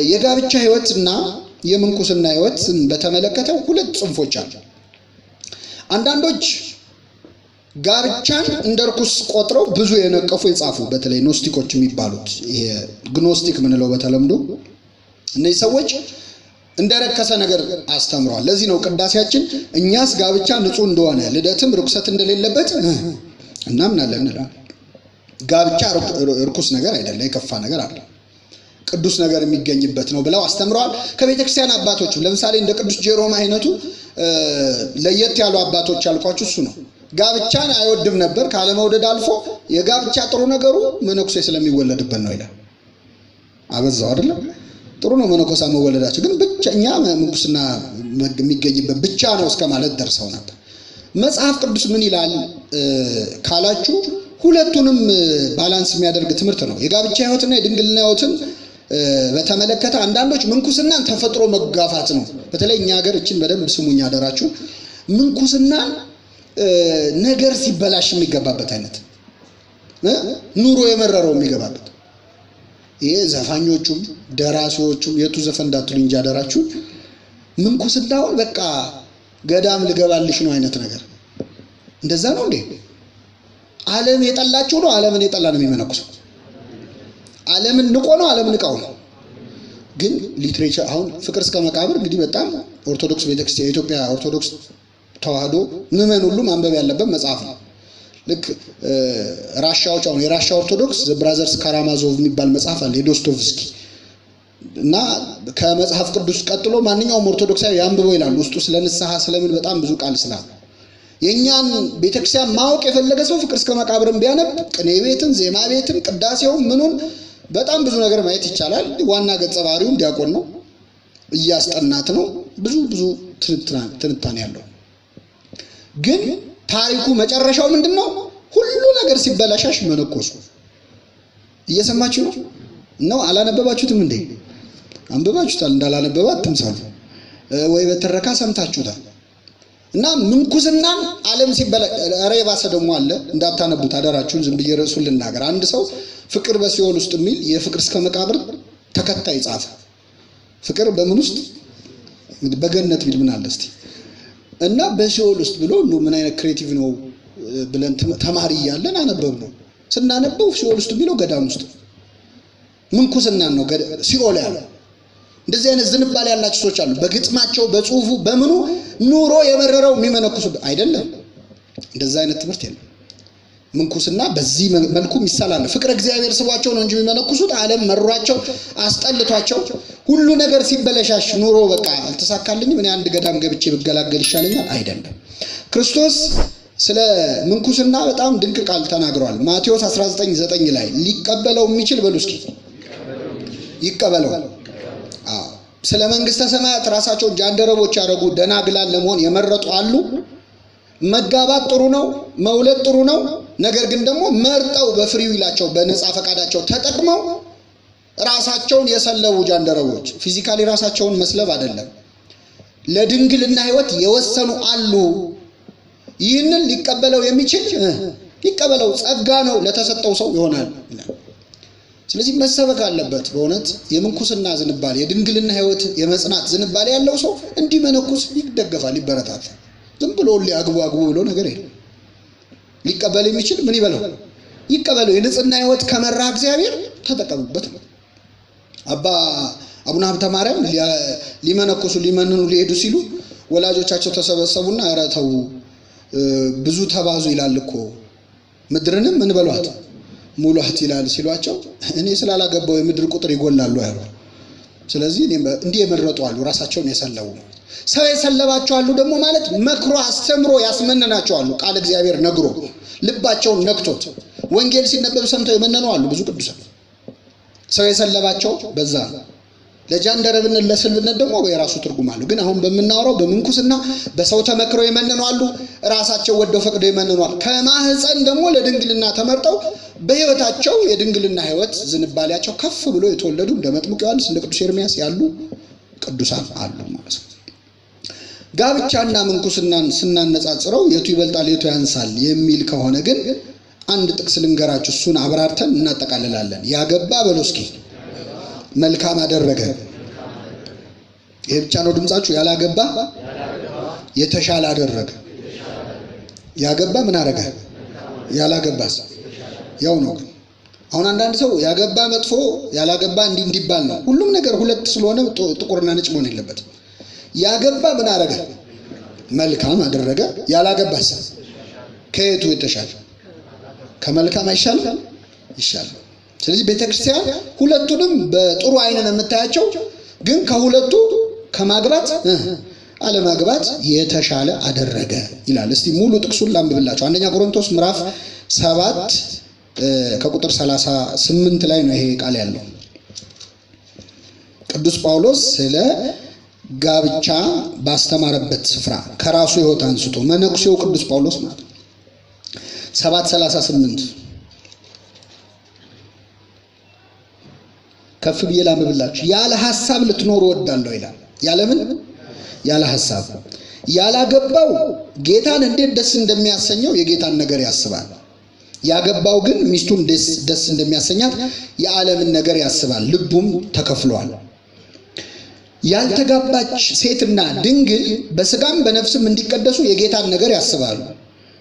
የጋብቻ ህይወትና የምንኩስና ህይወትን በተመለከተ ሁለት ጽንፎች አሉ። አንዳንዶች ጋብቻን እንደ ርኩስ ቆጥረው ብዙ የነቀፉ የጻፉ፣ በተለይ ኖስቲኮች የሚባሉት፣ ይሄ ግኖስቲክ ምንለው በተለምዶ፣ እነዚህ ሰዎች እንደረከሰ ነገር አስተምረዋል። ለዚህ ነው ቅዳሴያችን እኛስ ጋብቻ ንጹሕ እንደሆነ ልደትም ርኩሰት እንደሌለበት እናምናለን እንላለን። ጋብቻ ርኩስ ነገር አይደለም፣ የከፋ ነገር አለ፣ ቅዱስ ነገር የሚገኝበት ነው ብለው አስተምረዋል። ከቤተ ክርስቲያን አባቶችም ለምሳሌ እንደ ቅዱስ ጄሮም አይነቱ ለየት ያሉ አባቶች ያልኳችሁ እሱ ነው። ጋብቻን አይወድም ነበር። ካለመውደድ አልፎ የጋብቻ ጥሩ ነገሩ መነኩሴ ስለሚወለድበት ነው ይላል። አበዛው አይደለም? ጥሩ ነው መነኮሳ መወለዳቸው፣ ግን ብቻ እኛ ምንኩስና የሚገኝበት ብቻ ነው እስከ ማለት ደርሰው ነበር። መጽሐፍ ቅዱስ ምን ይላል ካላችሁ ሁለቱንም balance የሚያደርግ ትምህርት ነው። የጋብቻ ሕይወትና የድንግልና ሕይወትን በተመለከተ አንዳንዶች ምንኩስናን ተፈጥሮ መጋፋት ነው። በተለይ እኛ ሀገር እችን በደንብ ስሙኝ አደራችሁ። ምንኩስናን ነገር ሲበላሽ የሚገባበት አይነት፣ ኑሮ የመረረው የሚገባበት፣ ይሄ ዘፋኞቹም ደራሲዎቹም የቱ ዘፈን እንዳትሉ እንጂ አደራችሁ፣ ምንኩስናውን በቃ ገዳም ልገባልሽ ነው አይነት ነገር፣ እንደዛ ነው እንዴ? ዓለም የጠላችሁ ነው። ዓለምን የጠላ ነው የሚመነኩሰው። ዓለምን ንቆ ነው። ዓለም ንቃው ነው። ግን literature አሁን ፍቅር እስከ መቃብር እንግዲህ በጣም ኦርቶዶክስ ቤተክርስቲያን፣ የኢትዮጵያ ኦርቶዶክስ ተዋህዶ ምዕመን ሁሉ ማንበብ ያለበት መጽሐፍ ነው። ልክ ራሻዎች አሁን የራሻ ኦርቶዶክስ The Brothers ካራማዞቭ የሚባል መጽሐፍ አለ የዶስቶቭስኪ፣ እና ከመጽሐፍ ቅዱስ ቀጥሎ ማንኛውም ኦርቶዶክሳዊ ያንብበው ይላሉ። ውስጡ ስለ ንስሐ ስለምን በጣም ብዙ ቃል ስላለ የእኛን ቤተክርስቲያን ማወቅ የፈለገ ሰው ፍቅር እስከ መቃብርን ቢያነብ ቅኔ ቤትን፣ ዜማ ቤትን፣ ቅዳሴውን፣ ምኑን በጣም ብዙ ነገር ማየት ይቻላል። ዋና ገጸ ባህሪውም ዲያቆን ነው፣ እያስጠናት ነው። ብዙ ብዙ ትንታኔ ያለው ግን ታሪኩ መጨረሻው ምንድን ነው? ሁሉ ነገር ሲበላሻሽ መነኮሱ። እየሰማችሁ ነው ነው? አላነበባችሁትም እንዴ? አንብባችሁታል። እንዳላነበባ አትምሰሉ፣ ወይ በትረካ ሰምታችሁታል። እና ምንኩስናን ዓለም ሲበላ፣ ኧረ የባሰ ደግሞ አለ። እንዳታነቡት አደራችሁን። ዝም ብዬ ርዕሱን ልናገር። አንድ ሰው ፍቅር በሲኦል ውስጥ የሚል የፍቅር እስከ መቃብር ተከታይ ጻፈ። ፍቅር በምን ውስጥ፣ በገነት ቢል ምን አለ እስቲ? እና በሲኦል ውስጥ ብሎ፣ ምን አይነት creative ነው ብለን ተማሪ እያለን አነበብ ነው። ስናነበው ሲኦል ውስጥ የሚለው ገዳም ውስጥ ምንኩስናን ነው ሲኦል ያለው። እንደዚህ አይነት ዝንባሌ ያላቸው ሰዎች አሉ። በግጥማቸው፣ በጽሁፉ፣ በምኑ ኑሮ የመረረው የሚመነኩሱበት አይደለም። እንደዛ አይነት ትምህርት የለም። ምንኩስና በዚህ መልኩ ይሳላል። ፍቅረ እግዚአብሔር ስቧቸው ነው እንጂ የሚመነኩሱት ዓለም መሯቸው አስጠልቷቸው ሁሉ ነገር ሲበለሻሽ ኑሮ በቃ አልተሳካልኝም፣ እኔ አንድ ገዳም ገብቼ ብገላገል ይሻለኛል አይደለም። ክርስቶስ ስለ ምንኩስና በጣም ድንቅ ቃል ተናግሯል። ማቴዎስ 19:9 ላይ ሊቀበለው የሚችል በሉ እስኪ ይቀበለው። አዎ፣ ስለ መንግስተ ሰማያት ራሳቸውን ጃንደረቦች ያደረጉ ደናግላን ለመሆን የመረጡ አሉ። መጋባት ጥሩ ነው፣ መውለድ ጥሩ ነው። ነገር ግን ደግሞ መርጠው በ free will ኣቸው በነፃ ፈቃዳቸው ተጠቅመው ራሳቸውን የሰለቡ ጃንደረቦች፣ physically ራሳቸውን መስለብ አይደለም፣ ለድንግልና ሕይወት የወሰኑ አሉ። ይህንን ሊቀበለው የሚችል ይቀበለው፣ ጸጋ ነው ለተሰጠው ሰው ይሆናል። ስለዚህ መሰበክ አለበት። በእውነት የምንኩስና ዝንባሌ፣ የድንግልና ሕይወት የመጽናት ዝንባሌ ያለው ሰው እንዲመነኩስ ይደገፋል፣ ይበረታታል። ዝም ብሎ ሁሌ አግቡ አግቡ ብሎ ነገር የለም። ሊቀበል የሚችል ምን ይበለው ይቀበለው። የንጽህና ሕይወት ከመራ እግዚአብሔር ተጠቀሙበት ነው። አባ አቡነ ሀብተ ማርያም ሊመነኩሱ ሊመንኑ ሊሄዱ ሲሉ ወላጆቻቸው ተሰበሰቡና ኧረ ተው፣ ብዙ ተባዙ ይላል እኮ፣ ምድርንም ምን በሏት ሙሏት ይላል ሲሏቸው እኔ ስላላገባው የምድር ቁጥር ይጎላሉ ያሉ። ስለዚህ እንዲህ የመረጡ አሉ፣ ራሳቸውን የሰለቡ፣ ሰው የሰለባቸው አሉ። ደግሞ ማለት መክሮ አስተምሮ ያስመነናቸው አሉ። ቃል እግዚአብሔር ነግሮ ልባቸውን ነክቶት ወንጌል ሲነበብ ሰምተው የመነኑ አሉ። ብዙ ቅዱሳን ሰው የሰለባቸው በዛ ነው። ለጃንደረብነት ለስልብነት ደግሞ የራሱ ትርጉም አለው። ግን አሁን በምናወራው በምንኩስና በሰው ተመክረው የመነኑ አሉ። ራሳቸው ወደው ፈቅደው የመነኑ አሉ። ከማህፀን ደግሞ ለድንግልና ተመርጠው በሕይወታቸው የድንግልና ሕይወት ዝንባሌያቸው ከፍ ብሎ የተወለዱ እንደ መጥምቅ ዮሐንስ፣ እንደ ቅዱስ ኤርሚያስ ያሉ ቅዱሳን አሉ ማለት ነው። ጋብቻና ምንኩስናን ስናነጻጽረው የቱ ይበልጣል የቱ ያንሳል የሚል ከሆነ ግን አንድ ጥቅስ ልንገራችሁ፣ እሱን አብራርተን እናጠቃልላለን። ያገባ በሉ እስኪ መልካም አደረገ። ይሄ ብቻ ነው ድምጻችሁ? ያላገባ የተሻለ አደረገ። ያገባ ምን አደረገ? ያላገባስ ያው ነው። ግን አሁን አንዳንድ ሰው ያገባ መጥፎ ያላገባ እንዲህ እንዲባል ነው። ሁሉም ነገር ሁለት ስለሆነ ጥቁርና ነጭ መሆን የለበትም። ያገባ ምን አደረገ? መልካም አደረገ። ያላገባስ ከየቱ የተሻለ? ከመልካም አይሻልም? ይሻላል። ስለዚህ ቤተክርስቲያን ሁለቱንም በጥሩ አይን ነው የምታያቸው። ግን ከሁለቱ ከማግባት አለማግባት የተሻለ አደረገ ይላል። እስቲ ሙሉ ጥቅሱን ላንብብላችሁ። አንደኛ ቆሮንቶስ ምዕራፍ 7 ከቁጥር 38 ላይ ነው ይሄ ቃል ያለው። ቅዱስ ጳውሎስ ስለ ጋብቻ ባስተማረበት ስፍራ ከራሱ ሕይወት አንስቶ መነኩሴው ቅዱስ ጳውሎስ ማለት ነው። 7:38 ከፍ ብዬ ላንብብላችሁ። ያለ ሐሳብ ልትኖሩ እወዳለሁ ይላል። ያለ ምን? ያለ ሐሳብ። ያላገባው ጌታን እንዴት ደስ እንደሚያሰኘው የጌታን ነገር ያስባል። ያገባው ግን ሚስቱን ደስ እንደሚያሰኛት የዓለምን ነገር ያስባል፣ ልቡም ተከፍሏል። ያልተጋባች ሴትና ድንግል በስጋም በነፍስም እንዲቀደሱ የጌታን ነገር ያስባሉ።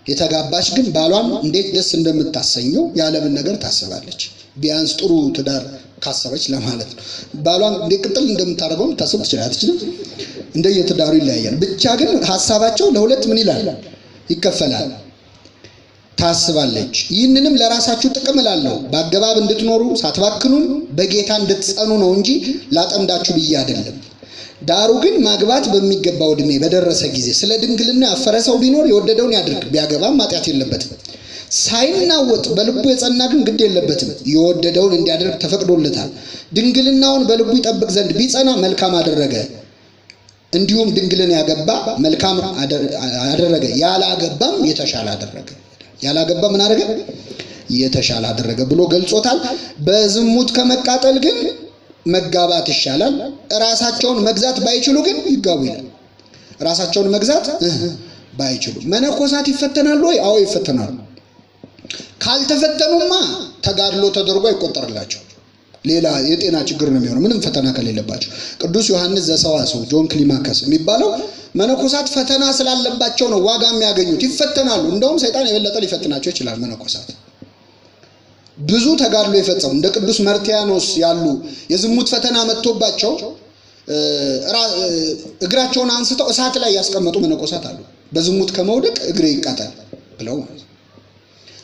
የተጋባች ግን ባሏን እንዴት ደስ እንደምታሰኘው የዓለምን ነገር ታስባለች። ቢያንስ ጥሩ ትዳር ካሰበች ለማለት ነው። ባሏን እንዴት ቅጥል እንደምታደርገው ታስብ ትችላለች። አትችልም? እንደየትዳሩ ይለያያል። ብቻ ግን ሐሳባቸው ለሁለት ምን ይላል? ይከፈላል። ታስባለች። ይህንንም ለራሳችሁ ጥቅም እላለሁ፣ በአገባብ እንድትኖሩ ሳትባክኑም በጌታ እንድትጸኑ ነው እንጂ ላጠምዳችሁ ብዬ አይደለም። ዳሩ ግን ማግባት በሚገባው ዕድሜ በደረሰ ጊዜ ስለ ድንግልና ያፈረ ሰው ቢኖር የወደደውን ያድርግ፣ ቢያገባም ኃጢአት የለበትም። ሳይናወጥ በልቡ የጸና ግን ግድ የለበትም፣ የወደደውን እንዲያደርግ ተፈቅዶለታል። ድንግልናውን በልቡ ይጠብቅ ዘንድ ቢጸና መልካም አደረገ። እንዲሁም ድንግልን ያገባ መልካም አደረገ፣ ያላገባም የተሻለ አደረገ። ያላገባ ምን አደረገ? የተሻለ አደረገ ብሎ ገልጾታል። በዝሙት ከመቃጠል ግን መጋባት ይሻላል። ራሳቸውን መግዛት ባይችሉ ግን ይጋቡ ይላል። ራሳቸውን መግዛት ባይችሉ መነኮሳት ይፈተናሉ ወይ? አዎ ይፈተናሉ። ካልተፈተኑማ ተጋድሎ ተደርጎ አይቆጠርላቸው። ሌላ የጤና ችግር ነው የሚሆነው፣ ምንም ፈተና ከሌለባቸው። ቅዱስ ዮሐንስ ዘሰዋስው ጆን ክሊማከስ የሚባለው መነኮሳት ፈተና ስላለባቸው ነው ዋጋ የሚያገኙት፣ ይፈተናሉ። እንደውም ሰይጣን የበለጠ ሊፈትናቸው ይችላል። መነኮሳት ብዙ ተጋድሎ የፈጸሙ እንደ ቅዱስ መርቲያኖስ ያሉ የዝሙት ፈተና መጥቶባቸው እግራቸውን አንስተው እሳት ላይ ያስቀመጡ መነኮሳት አሉ። በዝሙት ከመውደቅ እግሬ ይቃጠል ብለው ማለት ነው።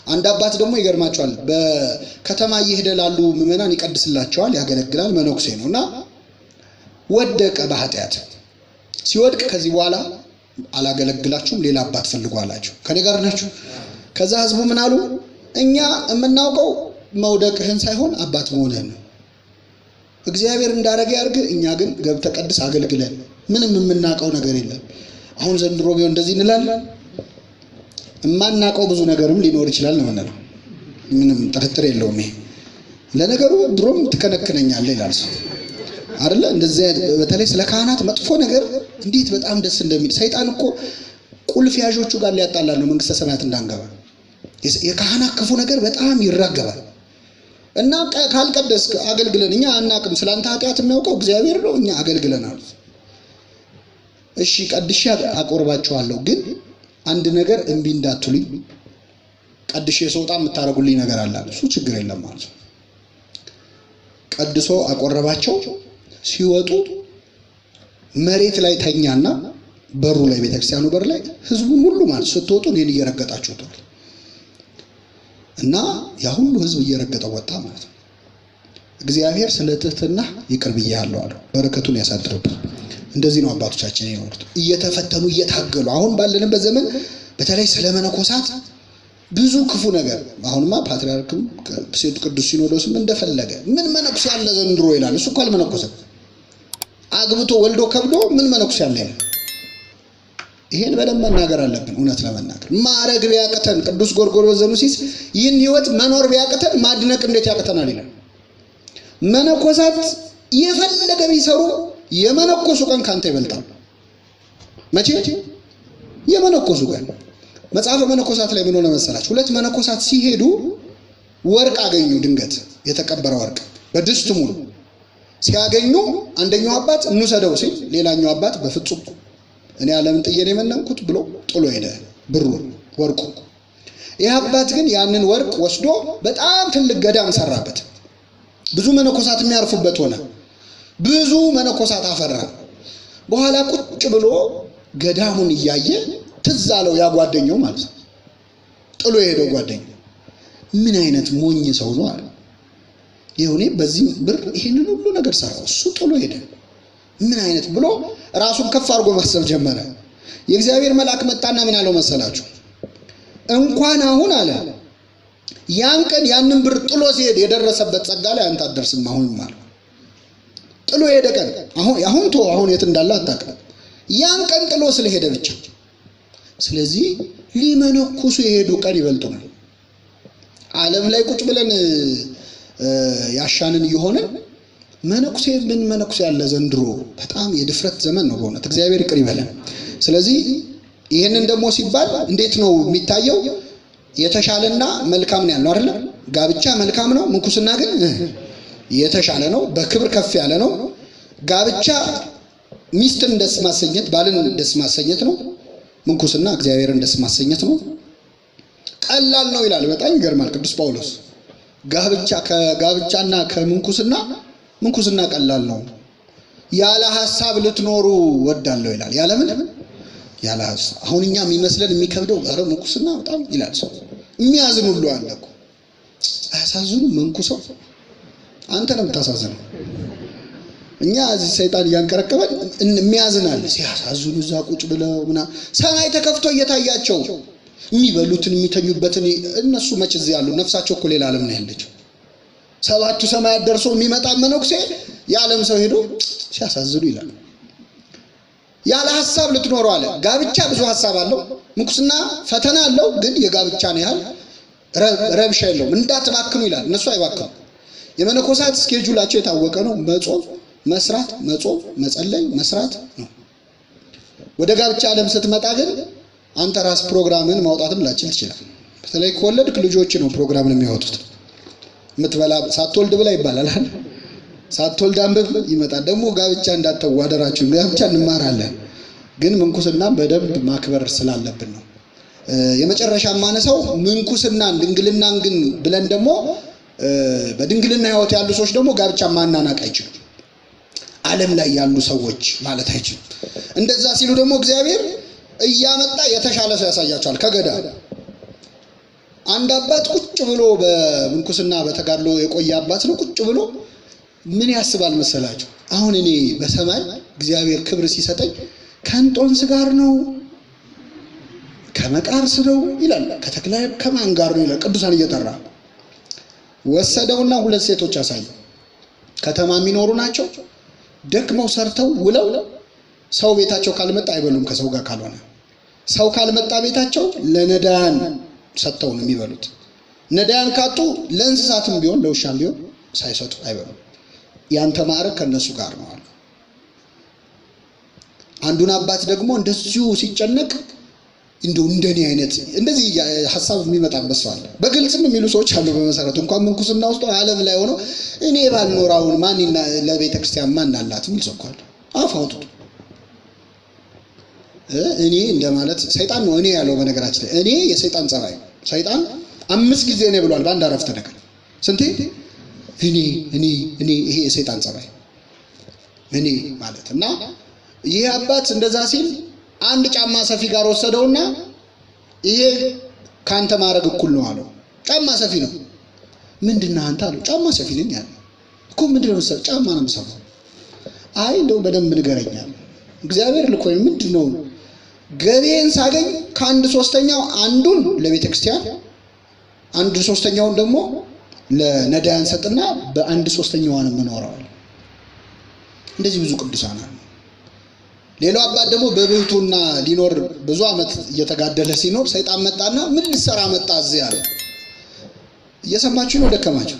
አንድ አባት ደግሞ ይገርማቸዋል። በከተማ እየሄደ ላሉ ምዕመናን ይቀድስላቸዋል፣ ያገለግላል። መነኩሴ ነው እና ወደቀ በኃጢአት። ሲወድቅ ከዚህ በኋላ አላገለግላችሁም፣ ሌላ አባት ፈልጉ አላቸው። ከኔ ጋር ናችሁ? ከዛ ህዝቡ ምን አሉ? እኛ የምናውቀው መውደቅህን ሳይሆን አባት መሆንህን ነው። እግዚአብሔር እንዳረገ ያርግ፣ እኛ ግን ገብተህ ቀድስ አገልግለን፣ ምንም የምናውቀው ነገር የለም። አሁን ዘንድሮ ቢሆን እንደዚህ እንላለን። የማናውቀው ብዙ ነገርም ሊኖር ይችላል ነው የምንለው። ምንም ጥርጥር የለውም። ይሄ ለነገሩ ድሮም ትከነክነኛለህ ይላል ሰው አይደለ? እንደዚህ በተለይ ስለ ካህናት መጥፎ ነገር እንዴት በጣም ደስ እንደሚል። ሰይጣን እኮ ቁልፍ ያዦቹ ጋር ሊያጣላ ነው መንግስተ ሰማያት እንዳንገባ። የካህናት ክፉ ነገር በጣም ይራገባል። እና ካልቀደስክ አገልግለን፣ እኛ አናቅም፣ ስላንተ ኃጢአት የሚያውቀው እግዚአብሔር ነው፣ እኛ አገልግለን አሉት። እሺ ቀድሼ አቆርባችኋለሁ፣ ግን አንድ ነገር እምቢ እንዳትሉኝ፣ ቀድሼ ስወጣ የምታደርጉልኝ ነገር አለ አለ። እሱ ችግር የለም ማለት ነው። ቀድሶ አቆረባቸው። ሲወጡ መሬት ላይ ተኛና በሩ ላይ ቤተክርስቲያኑ በር ላይ ህዝቡን ሁሉ ማለት ስትወጡ እኔን እየረገጣችሁ ወጥቷል። እና ያ ሁሉ ህዝብ እየረገጠው ወጣ ማለት ነው። እግዚአብሔር ስለ ትህትና ይቅር ብያለሁ አለው። በረከቱን ያሳድርብን። እንደዚህ ነው አባቶቻችን የኖሩት፣ እየተፈተኑ እየታገሉ። አሁን ባለንበት ዘመን በተለይ ስለ መነኮሳት ብዙ ክፉ ነገር፣ አሁንማ ፓትርያርክም ቅዱስ ሲኖዶስም እንደፈለገ ምን መነኩሴ ያለ ዘንድሮ ይላል። እሱ እኮ አልመነኮሰም። አግብቶ ወልዶ ከብዶ ምን መነኩሴ ያለ ይላል። ይሄን በደንብ መናገር አለብን። እውነት ለመናገር ማዕረግ ቢያቅተን ቅዱስ ጎርጎርዮስ ዘኑሲስ ይህን ህይወት መኖር ቢያቅተን ማድነቅ እንዴት ያቅተናል ይላል። መነኮሳት የፈለገ ቢሰሩ የመነኮሱ ቀን ካንተ ይበልጣል። መቼ? የመነኮሱ ቀን። መጽሐፈ መነኮሳት ላይ ምን ሆነ መሰላችሁ? ሁለት መነኮሳት ሲሄዱ ወርቅ አገኙ። ድንገት የተቀበረ ወርቅ በድስት ሙሉ። ሲያገኙ አንደኛው አባት እንውሰደው ሲል ሌላኛው አባት በፍጹም እኔ ዓለምን ጥዬ ነው የመነንኩት ብሎ ጥሎ ሄደ ብሩን ወርቁ። ይህ አባት ግን ያንን ወርቅ ወስዶ በጣም ትልቅ ገዳም ሰራበት። ብዙ መነኮሳት የሚያርፉበት ሆነ። ብዙ መነኮሳት አፈራ። በኋላ ቁጭ ብሎ ገዳሙን እያየ ትዝ አለው ያ ጓደኛው ማለት ነው። ጥሎ የሄደው ጓደኛው ምን አይነት ሞኝ ሰው ነው አለ። ይኸው እኔ በዚህ ብር ይሄንን ሁሉ ነገር ሰራው፣ እሱ ጥሎ ሄደ። ምን አይነት ብሎ ራሱን ከፍ አድርጎ ማሰብ ጀመረ። የእግዚአብሔር መልአክ መጣና ምን አለው መሰላችሁ? እንኳን አሁን አለ ያን ቀን ያንን ብር ጥሎ ሲሄድ የደረሰበት ጸጋ ላይ አንተ አትደርስም አሁንም አለ። ጥሎ የሄደ ቀን አሁን ቶ አሁን የት እንዳለ አታውቅም። ያን ቀን ጥሎ ስለሄደ ብቻ። ስለዚህ ሊመነኩሱ የሄዱ ቀን ይበልጡናል። ዓለም ላይ ቁጭ ብለን ያሻንን እየሆንን መነኩሴ ምን መነኩሴ ያለ ዘንድሮ በጣም የድፍረት ዘመን ነው በእውነት እግዚአብሔር ይቅር ይበለን። ስለዚህ ይህንን ደግሞ ሲባል እንዴት ነው የሚታየው? የተሻለና መልካም ነው ያልነው አይደለም? ጋብቻ መልካም ነው፣ ምንኩስና ግን የተሻለ ነው፣ በክብር ከፍ ያለ ነው። ጋብቻ ሚስትን ደስ ማሰኘት፣ ባልን ደስ ማሰኘት ነው። ምንኩስና እግዚአብሔርን ደስ ማሰኘት ነው። ቀላል ነው ይላል። በጣም ይገርማል ቅዱስ ጳውሎስ። ጋብቻ ከጋብቻና ከምንኩስና ምንኩስና ቀላል ነው። ያለ ሐሳብ ልትኖሩ ወዳለሁ ይላል። ያለ ምን? ያለ ሐሳብ። አሁን እኛ የሚመስለን የሚከብደው ኧረ ምንኩስና በጣም ይላል ሰው። የሚያዝን ሁሉ አለ እኮ። አያሳዝኑ መንኩሰው? አንተ ነው የምታሳዝነው። እኛ እዚህ ሰይጣን እያንቀረቀበን የሚያዝን አለ። ሲያሳዝኑ እዛ ቁጭ ብለው ምናምን ሰማይ ተከፍቶ እየታያቸው የሚበሉትን የሚተኙበትን እነሱ መች እዚህ ያሉ፣ ነፍሳቸው እኮ ሌላ ዓለም ነው ያለችው። ሰባቱ ሰማያት ደርሶ የሚመጣ መነኩሴ የዓለም ሰው ሄዶ ሲያሳዝኑ ይላል። ያለ ሐሳብ ልትኖሩ አለ። ጋብቻ ብዙ ሐሳብ አለው፣ ምንኩስና ፈተና አለው፣ ግን የጋብቻን ያህል ረብሻ የለውም። እንዳትባክኑ ይላል። እነሱ አይባክኑ። የመነኮሳት ስኬጁላቸው የታወቀ ነው። መጾም፣ መስራት፣ መጾም፣ መጸለይ፣ መስራት ነው። ወደ ጋብቻ ዓለም ስትመጣ ግን አንተ ራስ ፕሮግራምን ማውጣትም ላችል ትችላል። በተለይ ከወለድክ ልጆች ነው ፕሮግራምን የሚያወጡት። የምትበላ ሳትወልድ ብላ ይባላል አይደል? ሳትወልድ አንብብ ይመጣል። ደግሞ ጋብቻ እንዳትተው አደራችሁ፣ ጋብቻ እንማራለን፣ ግን ምንኩስና በደንብ ማክበር ስላለብን ነው። የመጨረሻ የማነሳው ምንኩስናን ድንግልናን ግን ብለን ደግሞ በድንግልና ሕይወት ያሉ ሰዎች ደግሞ ጋብቻ ማናናቅ አይችሉም። ዓለም ላይ ያሉ ሰዎች ማለት አይችሉም። እንደዛ ሲሉ ደግሞ እግዚአብሔር እያመጣ የተሻለ ሰው ያሳያቸዋል። ከገዳ አንድ አባት ቁጭ ብሎ በምንኩስና በተጋድሎ የቆየ አባት ነው። ቁጭ ብሎ ምን ያስባል መሰላችሁ? አሁን እኔ በሰማይ እግዚአብሔር ክብር ሲሰጠኝ ከእንጦንስ ጋር ነው ከመቃርስ ነው ይላል፣ ከተክላይ ከማን ጋር ነው ይላል። ቅዱሳን እየጠራ ወሰደውና ሁለት ሴቶች አሳየው። ከተማ የሚኖሩ ናቸው። ደክመው ሰርተው ውለው ሰው ቤታቸው ካልመጣ አይበሉም። ከሰው ጋር ካልሆነ ሰው ካልመጣ ቤታቸው ለነዳያን ሰጥተው ነው የሚበሉት። ነዳያን ካጡ ለእንስሳትም ቢሆን ለውሻም ቢሆን ሳይሰጡ አይበሉም። ያንተ ማዕረግ ከነሱ ጋር ነው አለ። አንዱን አባት ደግሞ እንደዚሁ ሲጨነቅ እንደው እንደኔ አይነት እንደዚህ ሐሳብ የሚመጣበት ሰው አለ። በግልጽም የሚሉ ሰዎች አሉ። በመሰረቱ እንኳን ምንኩስና ውስጥ ዓለም ላይ ሆኖ እኔ ባልኖር አሁን ማን ለቤተ ክርስቲያን ማን አላት የሚል ሰው እኮ አለ። አፍ አውጥቶ እኔ እንደማለት ሰይጣን ነው እኔ ያለው። በነገራችን ላይ እኔ የሰይጣን ጸባይ ነው። ሰይጣን 5 ጊዜ እኔ ብሏል በአንድ አረፍተ ነገር። ስንቴ? እኔ እኔ እኔ። ይሄ የሰይጣን ጸባይ እኔ ማለት እና ይሄ አባት እንደዛ ሲል አንድ ጫማ ሰፊ ጋር ወሰደውና ይሄ ካንተ ማድረግ እኩል ነው አለው። ጫማ ሰፊ ነው። ምንድነው አንተ አለው። ጫማ ሰፊ ነኝ አለ። እኮ ምንድነው መሰለህ? ጫማ ነው የምሰፋው። አይ እንደው በደንብ ንገረኝ አለ። እግዚአብሔር ልኮኝ ምንድነው ገቢዬን ሳገኝ ከአንድ ሶስተኛው አንዱን ለቤተ ክርስቲያን፣ አንድ ሶስተኛውን ደግሞ ለነዳያን ሰጥና በአንድ ሶስተኛዋን የምኖረው። እንደዚህ ብዙ ቅዱሳን አሉ። ሌላው አባት ደግሞ በብህቱና ሊኖር ብዙ ዓመት እየተጋደለ ሲኖር ሰይጣን መጣና ምን ልሰራ መጣ እዚህ አለ። እየሰማችሁ ነው? ደከማችሁ?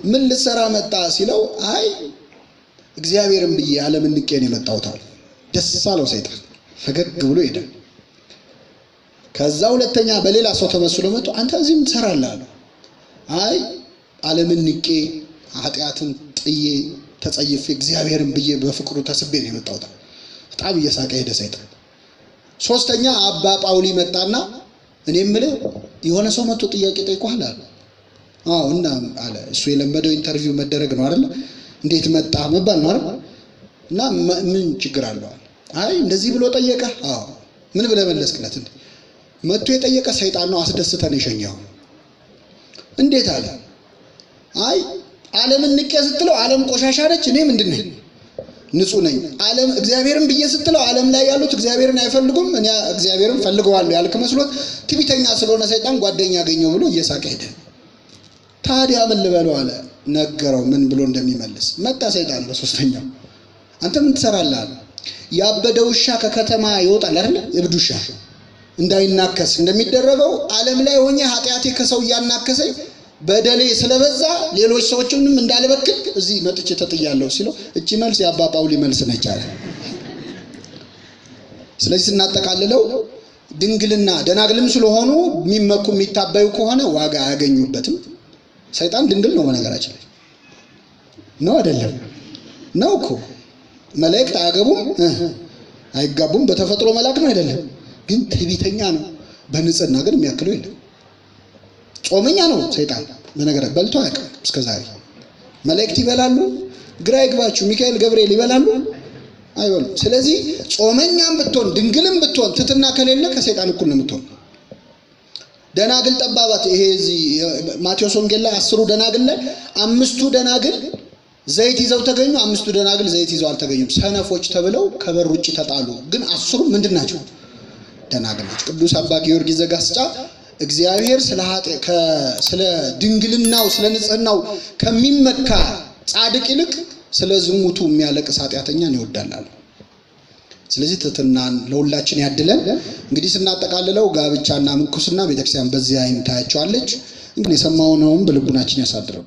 ምን ልሰራ መጣ ሲለው አይ እግዚአብሔርን ብዬ ዓለምን ንቄ ነው የመጣሁት አለ። ደስ አለው ሰይጣን፣ ፈገግ ብሎ ሄደ። ከዛ ሁለተኛ በሌላ ሰው ተመስሎ መጥቶ አንተ እዚህ ምን ትሰራለህ አለው። አይ ዓለምን ንቄ ኃጢአትን ጥዬ ተጸይፌ እግዚአብሔርን ብዬ በፍቅሩ ተስቤ ነው የመጣሁት። በጣም እየሳቀ ሄደ ሰይጣን። ሶስተኛ አባ ጳውሊ መጣና እኔ የምልህ የሆነ ሰው መጥቶ ጥያቄ ጠይቆሃል አለ። አዎ እና አለ። እሱ የለመደው interview መደረግ ነው አይደል? እንዴት መጣ መባል ነው አይደል? እና ምን ችግር አለው አለ። አይ እንደዚህ ብሎ ጠየቀ። አዎ ምን ብለህ መለስክለት? እንዴ መጥቶ የጠየቀ ሰይጣን ነው፣ አስደስተን የሸኘኸው። እንዴት አለ። አይ ዓለምን ንቄ ስትለው ዓለም ቆሻሻ ነች፣ እኔ ምንድን ነኝ? ንጹህ ነኝ። ዓለም እግዚአብሔርን ብዬ ስትለው ዓለም ላይ ያሉት እግዚአብሔርን አይፈልጉም፣ እኔ እግዚአብሔርን ፈልገዋለሁ ያልክ መስሎት ትዕቢተኛ ስለሆነ ሰይጣን ጓደኛ አገኘው ብሎ እየሳቀ ሄደ። ታዲያ ምን ልበለው አለ። ነገረው ምን ብሎ እንደሚመልስ። መጣ ሰይጣን በሶስተኛው፣ አንተ ምን ትሰራለህ አለ። ያበደ ውሻ ከከተማ ይወጣል አይደል? እብድ ውሻ እንዳይናከስ እንደሚደረገው ዓለም ላይ ሆኜ ኃጢአቴ ከሰው እያናከሰኝ በደሌ ስለበዛ ሌሎች ሰዎችንም እንዳልበክል እዚህ መጥቼ ተጥያለሁ ሲለው እቺ መልስ የአባ ጳውሊ መልስ ነች አለ። ስለዚህ ስናጠቃልለው ድንግልና ደናግልም ስለሆኑ የሚመኩ የሚታበዩ ከሆነ ዋጋ አያገኙበትም። ሰይጣን ድንግል ነው በነገራችን ላይ ነው አይደለም? ነው እኮ። መላእክት አያገቡም አይጋቡም። በተፈጥሮ መልአክ ነው አይደለም? ግን ትዕቢተኛ ነው። በንጽህና ግን የሚያክለው የለም። ጾመኛ ነው ሰይጣን በነገር በልቶ አያውቅም እስከዛሬ። መላእክት ይበላሉ፣ ግራ ይግባችሁ፣ ሚካኤል ገብርኤል ይበላሉ አይበሉም። ስለዚህ ጾመኛም ብትሆን ድንግልም ብትሆን ትትና ከሌለ ከሰይጣን እኩል ነው የምትሆን። ደናግል ጠባባት። ይሄ እዚህ ማቴዎስ ወንጌል ላይ 10 ደናግል ላይ 5ቱ ደናግል ዘይት ይዘው ተገኙ፣ 5ቱ ደናግል ዘይት ይዘው አልተገኙም። ሰነፎች ተብለው ከበር ውጭ ተጣሉ። ግን 10ሩም ምንድን ናቸው? ደናግል ናቸው። ቅዱስ አባ ጊዮርጊስ ዘጋስጫ እግዚአብሔር ስለ ድንግልናው ስለ ንጽህናው ከሚመካ ጻድቅ ይልቅ ስለ ዝሙቱ የሚያለቅስ ኃጢአተኛን ይወዳል አለ። ስለዚህ ትሕትናን ለሁላችን ያድለን። እንግዲህ ስናጠቃልለው ጋብቻና ምንኩስና ቤተክርስቲያን በዚህ አይን ታያቸዋለች። እንግዲህ የሰማነውን በልቡናችን ያሳድረው።